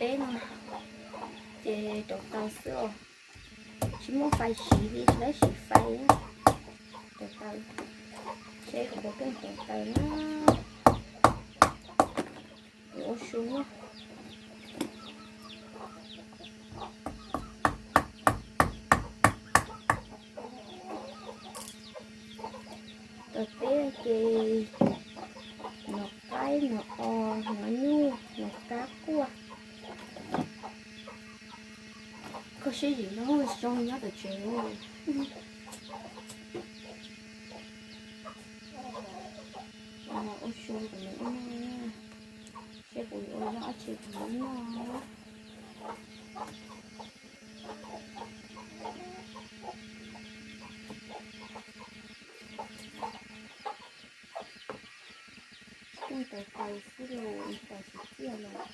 Teb no ces rauv taws xwb os, tsis muaj fais siv li, tsis laib siv fais. Rauv taws, seb kuv puas keej rauv taws na. Ua su na. Taws teb ces nov qaib, nov os, nov nyuj, nov kab quaj. Koj siab zim no zoo nyob tom tsev. Ua su kom nws ib noj, seb kuv yuav ua zaj dab tsi kom nws ib noj. Kuj taws taws xwb los taws tsis txiaj los.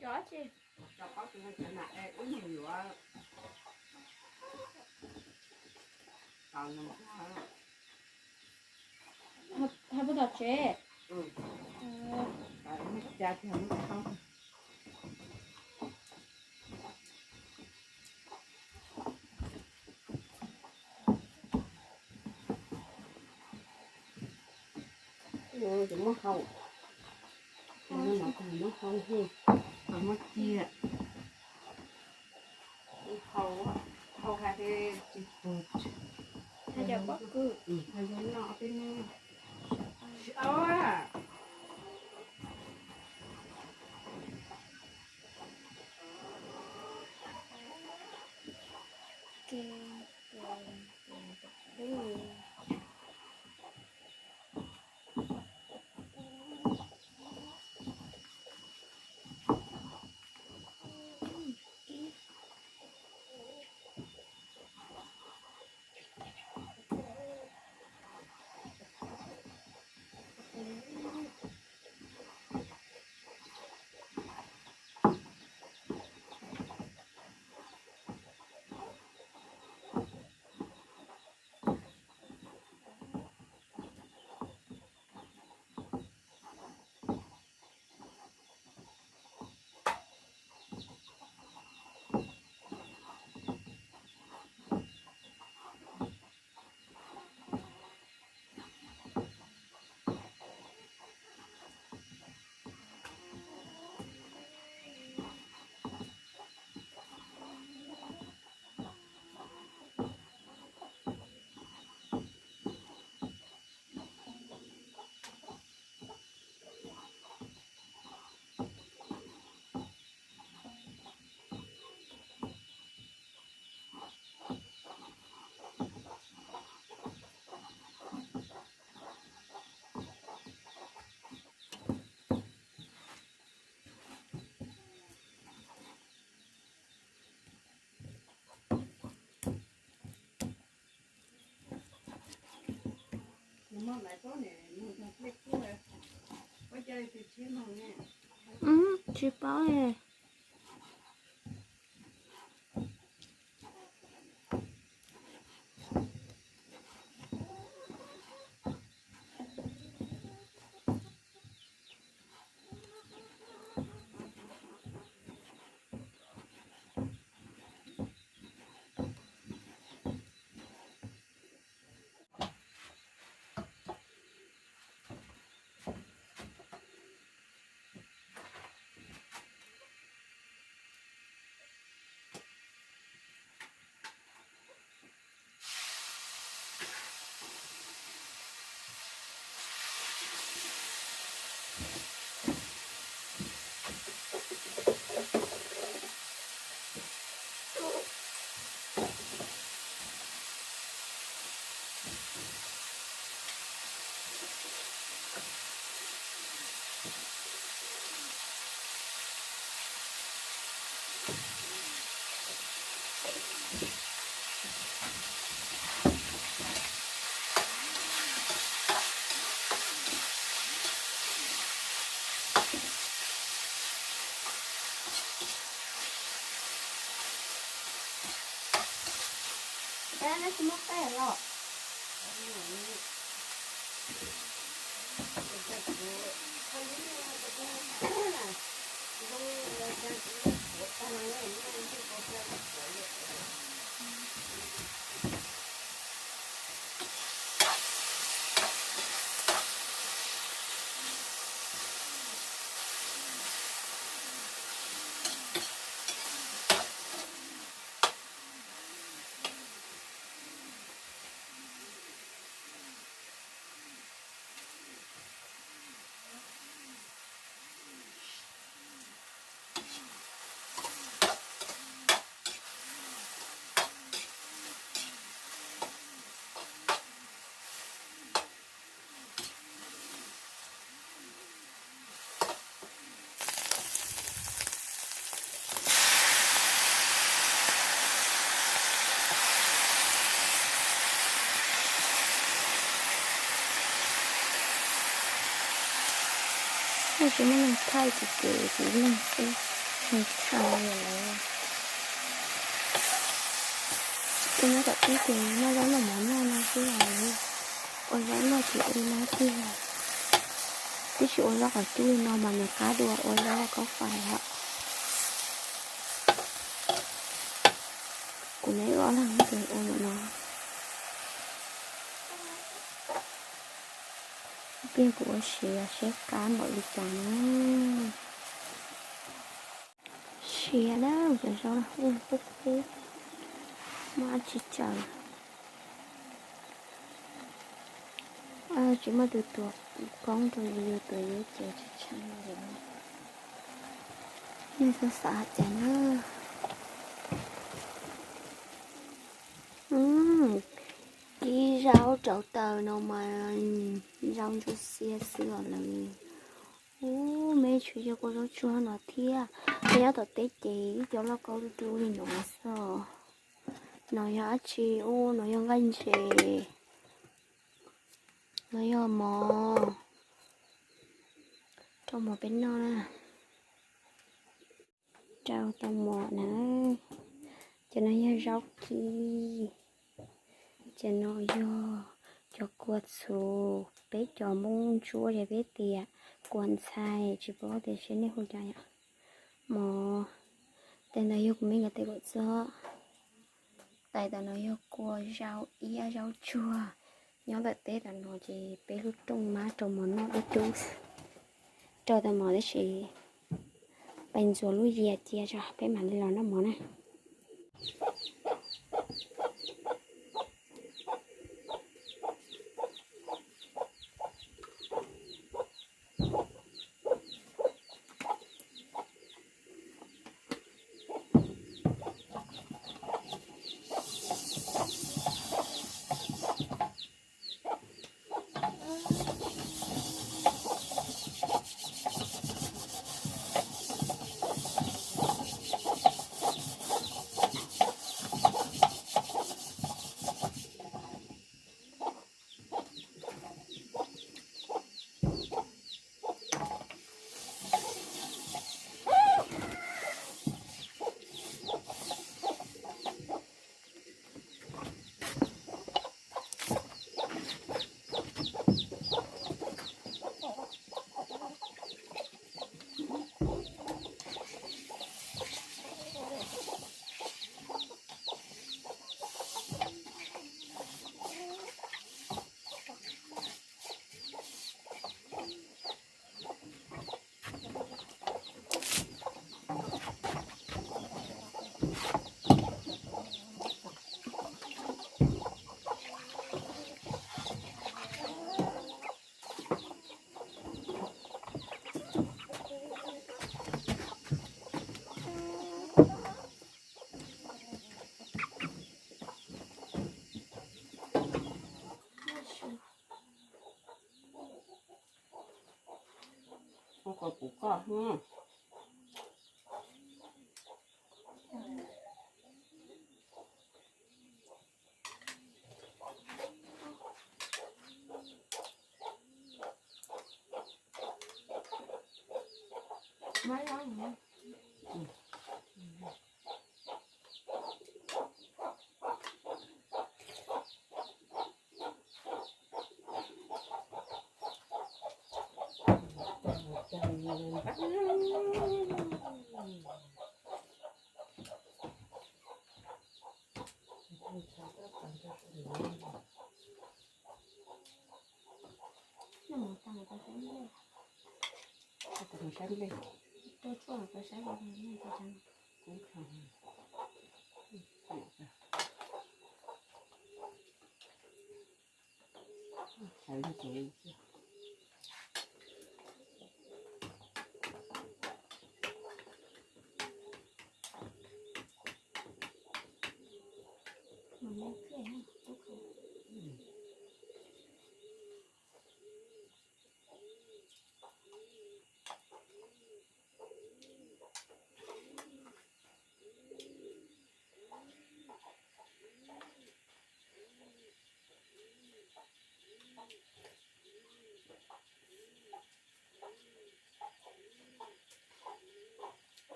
Cov tsis, cov qab tus cov nam es wb mus yuav tau no. Ntog tsev. Muab hau, muab hau, muab cia, hau, hau hais tsis pus. Hais cov pob kws, hais cov no peb no. Tsis paub. Peb tsis muaj qej los. Tsis muaj neeg thaij ces ces tsis leeg xwb, neeg thaij lawm. Ua nyob tom teb ces noj zaub noj mov noj no xwb os, ua zaub noj tsis ua dab tsi os. Tab sis ua zaub qhov cub li no mas nws qab dua ua zaub lauj kaub fais yom. Kuv neb ua ob leeg ces ua ntawm no. Ib pliag kuv ua siav seb qab npaum li cas na. Siav na, cov zaub no ua qub qub, muaj dab tsi tsaws. Tsis muaj tus tuav koob rau yus, yus tuav yus ces tsis tsheej li. Nej xav xav hais tias na, kib zaub rau taws no mas zaub ntsuab xiab xwb os lawm. Ub, mej tsis yog kua zaub tsuag no thiab. Peb nyob tom teb ces ib co lauj kaub dub dub li no xwb. No yog dab tsi? Ub, no yog nqaij ntses, no yog mov. Rau mov peb noj na. Rau tau mov na. Ces no yog zaub kib. Ces no yog cov kua txhuv, peb cov Hmoob ntsuab ces peb tias kua ntxhais, tsis paub tias seb nej hu cas yom. Mov, tes ntawd yog kuv me nyuam tes kaum txob, tes tom no yog kua zaub iab zaub tsuag. Nyob ntawm teb tom no ces peb lub rooj mab rau mov noj dub dub. Rau tau mov tab sis peb ntxuav lub yias cia tso peb mam li los noj mov na. Ua kom kuv koj.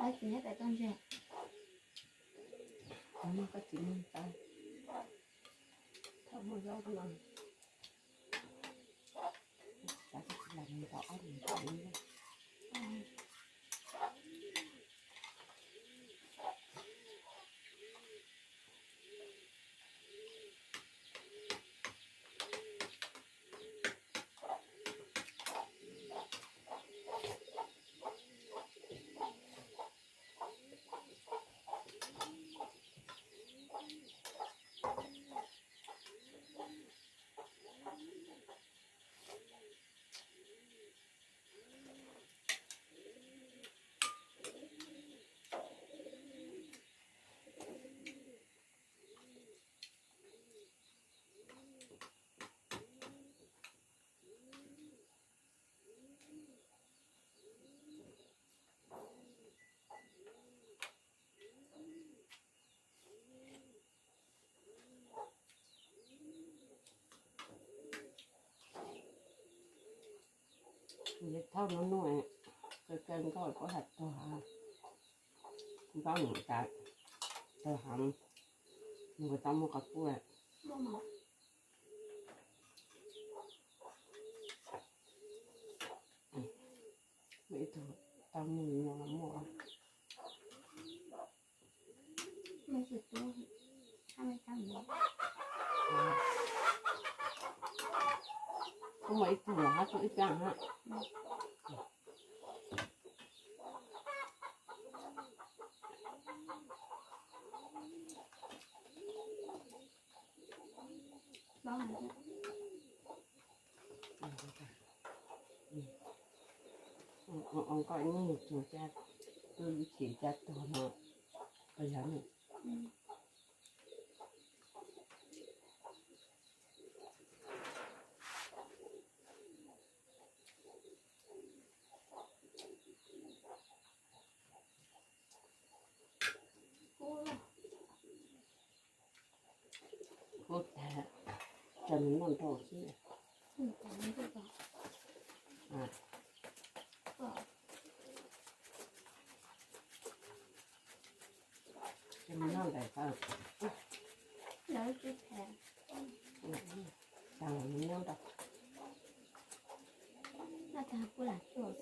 Ab, txiv nyob pem toj ntses. Koj txiv nyob pem, thaum muaj zaub no, koj txiv lam mus tom. Ab, Yog thauj no nuj, kawg kawg nkauj kuv has tuag, npaum tas tuag heev, nws tau muaj qhov pub. Muaj ib tug tau muaj no los muaj. Kuj muaj ib tug los hab, kuj ib tug hab. Nkoj nyuj tug, tub ib chim caj tuag no, koj yog ne. Kub tag, tso nws noj nrau xwb. Tso nws noj ntawm ko. Tag los nws nyob nrau. Noj tag kuj lam tuaj.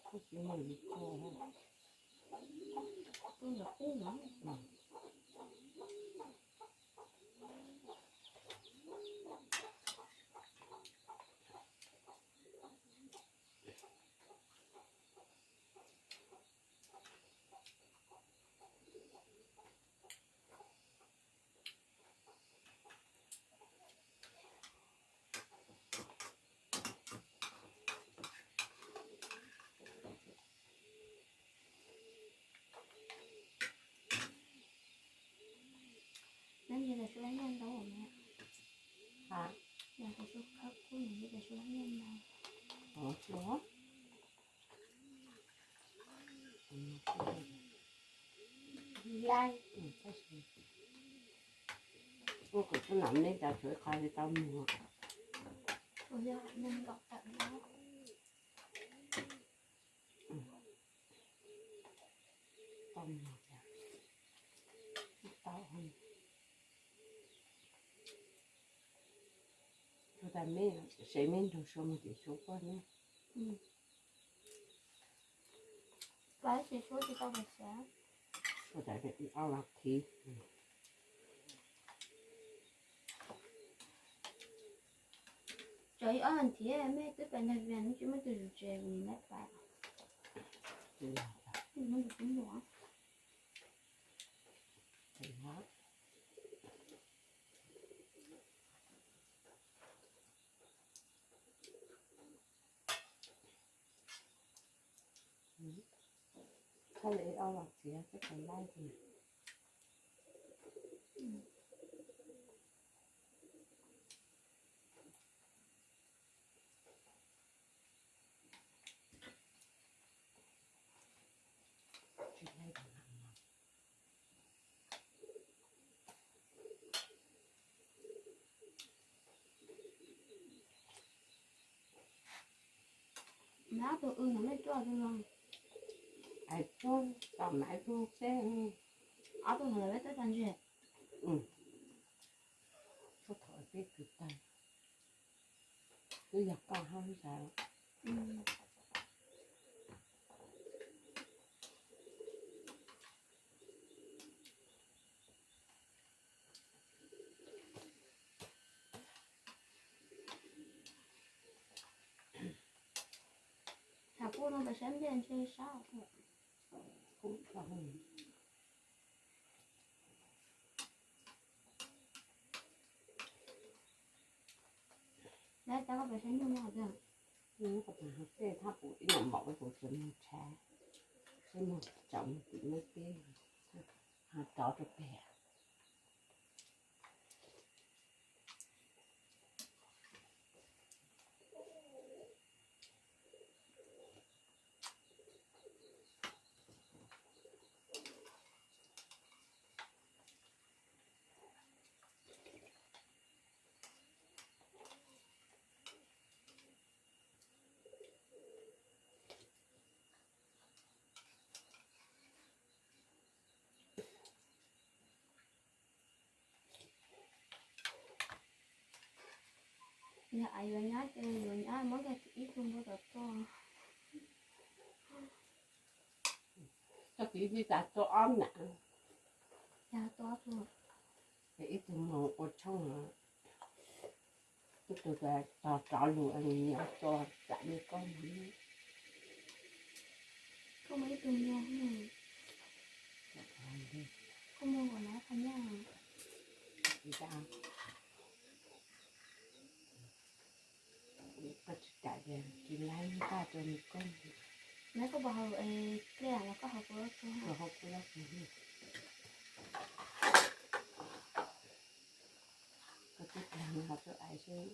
Kuj tsis muaj li ko. Neb nce tas su lab nyiaj ntau mas. Ha? Nce tas su khawb kub nce tas su lab nyiaj ntau. Ov, ua. Laib, tab sis ua kom tub nam neb cov tshuav ib qho li tau muag. Ua yog neeg nkaum tawm no. Tau muag, tau. Tsuas tas meb, sev meb nrug sua mus tim sua puab ne. Pab tsis suab tsis tau pais xav. Ua tas ib ob los thiv. Tsam ib ob los thiv mej twb pais ntag, tsis muaj tus zuj zus tsev kuv nim lab pais. Muaj tus tub nua. Thauj li ob los txiav teb kawg laib li. Maiv tug w no mej cuaj tug no. Ais cuaj tau maiv tug xeb. Ob tug no lawv peb twb tag ntseg. Thaum peb kws tag. Twb yog koj hab ntag. Tham kuj no pes sab ntiaj ntshe sab. Lawv cov koj pes sab ntiaj no tiag. Tej thaj pum ib yam npaum kuv tsis muag tshab, seb muag tsaus muag tim no teb, ho rov rau pem. Yog yuav nyab ces yuav nyab muab kiag ib tug npua tom tuaj. Tag kis ib tug tas tuaj ob nam, yog tuaj ob tug, ib tug mus ua tshoob, ib tug tos rov lug, nws nyiam tua tsam li koj mus. Koj muaj ib tug nyab, koj muaj npaum no qhov nyab. Koj tsis kam tias tsis laib npaj rau nws koj. Neb koj puas haus dlej los koj haus kuv lub tug? Koj twb kag los rau ais seb,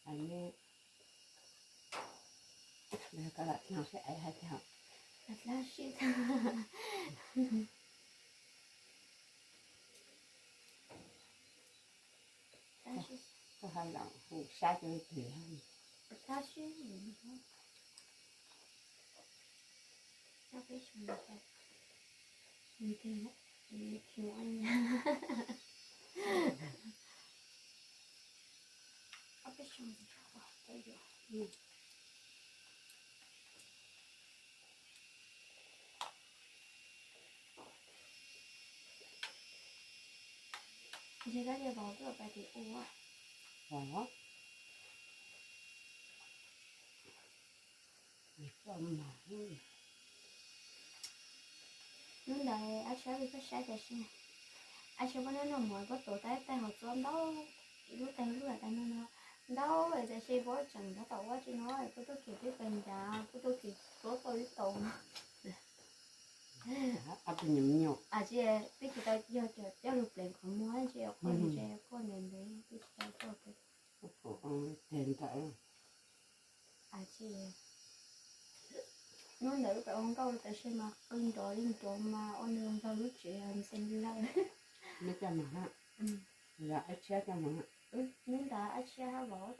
ais ne, koj lam no seb ais hais tias, ais dlab sib tag. Koj ha lam hu sab rau twg? Ntshe koj cia vauv tuaj pais tim ua. Hnub ntawd ab tsi peb saib tas si, ab tsi peb noj noj mov koj tuav tais tais hauv txuas ntau, lub tais lub tais no ntau, tab sis peb tseem tab tom ua tsi no, peb tuaj kiag peb pes ncav, peb tuaj kiag tuav tau ib tau. Ab tsi, peb tsis tau yog coj lug pleev qhov muag, tsis yog quaj ntev ntev, peb tsis tau coj pleev. Teg ntawd. Ab tsi, hnub ntawd wb pais ua nkauj tab sis mas qw nrov li nrov mas ua nws nkaug lub tsev nce lawm. Neb coj mus, yog ab tsi coj mus. Hnub ntawd ab tsi hab vauv